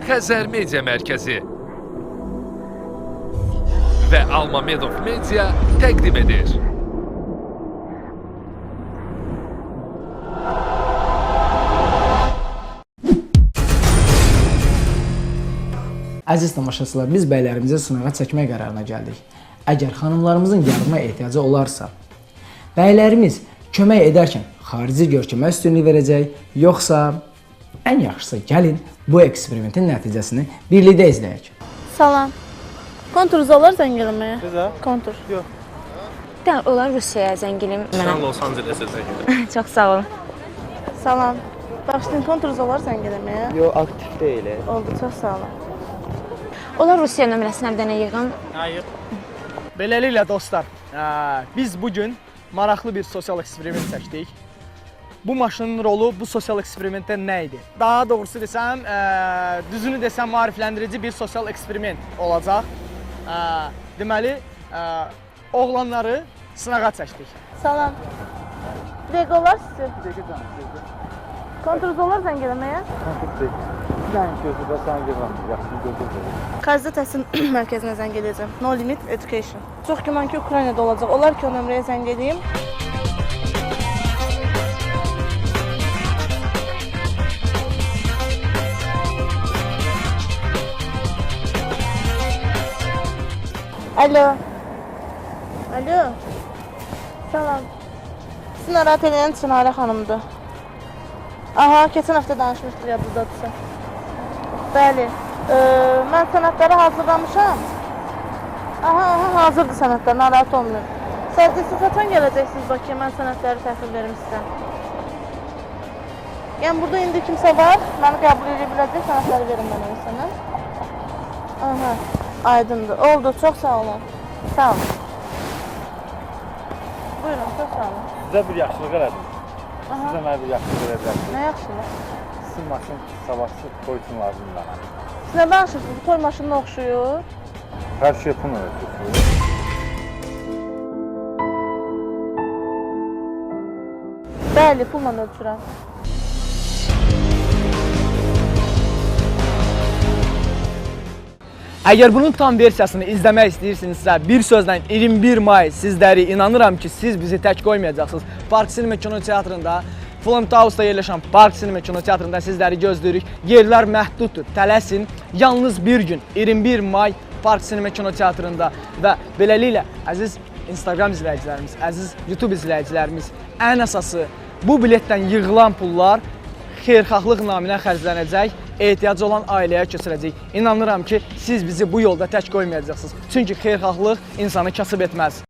Xəzər Media Mərkəzi və Almamedov Media təqdim edir. Əziz tamaşaçılar, biz bəylərimizi sınağa çəkmək qərarına gəldik. Əgər xanımlarımızın yardıma ehtiyacı olarsa, bəylərimiz kömək edərkən xarici görkəmə üstünlük verəcək, yoxsa ən yaxşısı gəlin bu eksperimentin nəticəsini birlikdə izləyək. Salam. Kontur olar zəng eləməyə? Bizə? Kontur. Bir dənə olar Rusiyaya zəng eləyim mənə. Sən Los Angeles'e zəng elə. Çox sağ olun. Salam. Bağışlayın, kontur olar zəng eləməyə? Yo, aktiv deyil. Oldu, çox sağ olun. Olar Rusiya nömrəsinə bir dənə yığım. Hayır. Beləliklə dostlar, biz bu gün maraqlı bir sosial eksperiment çəkdik. Bu maşının rolu bu sosial eksperimentdə nə idi? Daha doğrusu desəm, düzünü desəm maarifləndirici bir sosial eksperiment olacaq. Deməli, oğlanları sınağa çəkdik. Salam. Bir dəqiqə olar sizi? Bir dəqiqə canım. Kontur olar zəng eləməyə? Kontur deyil. Bir dənə gözü də sən görürəm. Yaxşını gözü də. Xaricdə təhsil mərkəzinə zəng eləyəcəm. No Limit Education. Çox güman ki, Ukraynada olacaq. Olar ki, o nömrəyə zəng eləyim. Alo. Alo. Salam. Sizi narahat eləyən Çinarə xanımdır. Aha, keçən həftə danışmışdıq yadınızdadırsa. Bəli. Mən sənədləri hazırlamışam. Aha, aha, hazırdır sənədlər, narahat olmayın. Sadəcə siz haçan gələcəksiniz Bakıya, mən sənədləri təhvil verim sizə. Yəni burada indi kimsə var, məni qəbul edə biləcək, sənədləri verin mənə sənə. Aha, aydındır. Oldu, çox sağ olun. Sağ olun. Buyurun, çox sağ olun. Sizə bir yaxşılıq elədim. Siz də mənə bir yaxşılıq eləyə bilərsiniz. Nə yaxşılıq? Sizin maşın sabahçı toy üçün lazımdır mənə. Siz nə danışırsınız? Bu toy maşınına oxşuyur. Hər şey pulla ödəyir. Bəli, pulla ölçürəm. Əgər bunun tam versiyasını izləmək istəyirsinizsə, bir sözlə 21 may sizləri inanıram ki, siz bizi tək qoymayacaqsınız. Park Cinema kinoteatrında, Flint House-da yerləşən Park Cinema kinoteatrında sizləri gözləyirik. Yerlər məhduddur, tələsin. Yalnız bir gün 21 may Park Cinema kinoteatrında və beləliklə əziz Instagram izləyicilərimiz, əziz YouTube izləyicilərimiz, ən əsası bu biletdən yığılan pullar xeyirxahlıq naminə xərclənəcək, ehtiyacı olan ailəyə köçürəcək. İnanıram ki, siz bizi bu yolda tək qoymayacaqsınız. Çünki xeyirxahlıq insanı kasıb etməz.